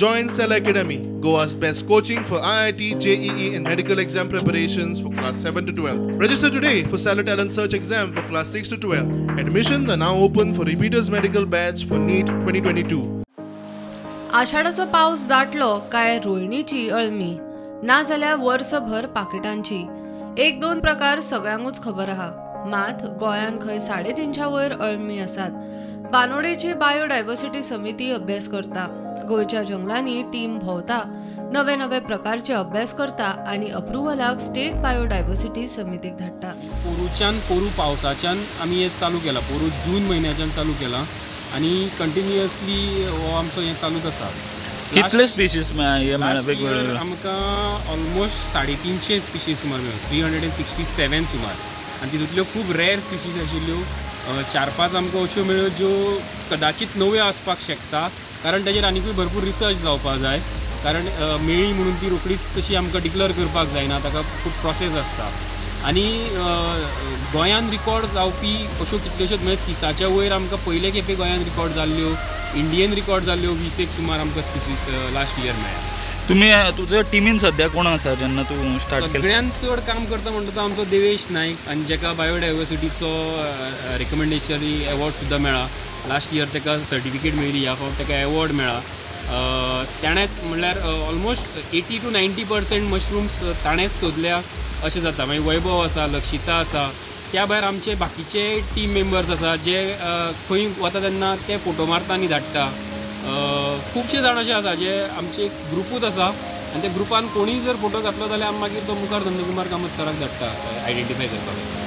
Join Stellar Academy, Goa's best coaching for IIT, JEE and medical exam preparations for class 7 to 12. Register today for Stellar Talent Search exam for class 6 to 12. Admissions are now open for repeaters medical batch for NEET 2022. आषाढाचो पावस दाटलो काय रोयणीची अळमी ना जाल्यार वर्सभर पाकिटांची. एक दोन प्रकार सगळ्यांकूच खबर आहा. मात गोंयांत खंय 350 वयर अळमी आसात. बानोडेची बायोडायवर्सिटी समिती अभ्यास करता, गोंयच्या जंगलांनी टीम भोंवता, नवे नवे प्रकारचे अभ्यास करता आनी अप्रुव्हलाक स्टेट बायोडायवर्सिटी समितीक धाडटा. पोरूच्यान पोरू पावसाच्यान आमी हें चालू केलां, पोरू जून म्हयन्याच्यान चालू केलां आनी कंटिन्युअसली हो आमचो हें चालूच आसा. कितले स्पिशीज वेगवेगळे आमकां ऑलमोस्ट 350 स्पिशीज सुमार मेळ्ळ्यो, 367 सुमार. आनी तितूंतल्यो खूब रेर स्पिशीज आशिल्ल्यो, 4-5 आमकां अश्यो मेळ्ळ्यो ज्यो कदाचित नव्यो आसपाक शकता, कारण ताजेर आनिकूय भरपूर रिसर्च जावपाक जाय. कारण मेळ्ळी म्हणून ती रोखडीच तशी आमकां डिक्लेअर करपाक जायना, ताका खूब प्रोसेस आसता. आनी गोंयांत रिकॉर्ड जावपी अश्यो कितल्योश्योच, म्हणजे 30च्या वयर आमकां पयले खेपे गोंयांत रिकॉर्ड जाल्ल्यो, इंडियन रिकॉर्ड जाल्ल्यो 20 सुमार आमकां स्पिसीस लास्ट इयर मेळ्ळ्या. तुमी तुज्या टिमीन सद्या कोण आसा जेन्ना तूं स्टार्ट केलें? सगळ्यांत चड काम करता म्हणटा तो आमचो देवेश नायक, आनी जेका बायोडायवर्सिटीचो रिकमेंडेशनरी एवॉर्ड सुद्दां मेळ्ळा. लास्ट इयर ताका सर्टिफिकेट मेळ्ळी, ह्या फावट ताका एवॉर्ड मेळ्ळा. ताणेंच म्हणल्यार ऑलमोस्ट 80 to 90% mushrooms ताणेंच सोदल्या अशें जाता. मागीर वैभव आसा, लक्षिता आसा, त्या भायर आमचे बाकीचे टीम मेंबर्स आसा जे खंय वता तेन्ना ते फोटो मारता आनी धाडटा. खुबशे जाण अशे आसा जे आमचे एक ग्रुपूच आसा आनी त्या ग्रुपान कोणीय जर फोटो घातलो जाल्यार आमी मागीर तो मुखार नंदकुमार कामत सराक धाडटा आयडेंटिफाय करपाक.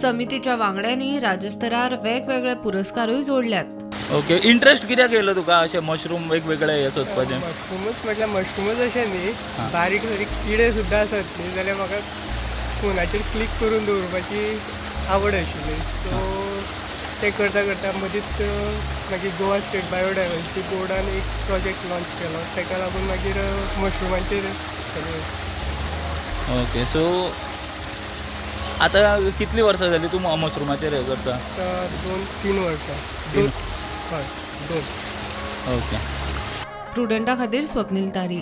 समितीच्या वांगड्यांनी राज्यस्तरार वेगवेगळे पुरस्कारूय जोडल्यात. ओके, इंट्रस्ट कित्याक येयलो तुका अशें मशरूम वेगवेगळे हे सोदपाचें? मशरूमच म्हटल्यार मशरूमच अशें न्ही, बारीक बारीक किडे सुद्दां आसत न्ही जाल्यार म्हाका फोनाचेर क्लिक करून दवरपाची आवड आशिल्ली. सो ते करता करता मदींच मागीर गोवा स्टेट बायोडायवर्सिटी बोर्डान एक प्रोजेक्ट लॉन्च केलो, ताका लागून मागीर मशरुमांचेर सगळें. ओके, सो आतां कितलीं वर्सां जालीं तूं मशरुमाचेर हें करता? 2-3 वर्सां. 2. हय, 2. ओके. प्रुडंटा खातीर स्वप्नील तारी.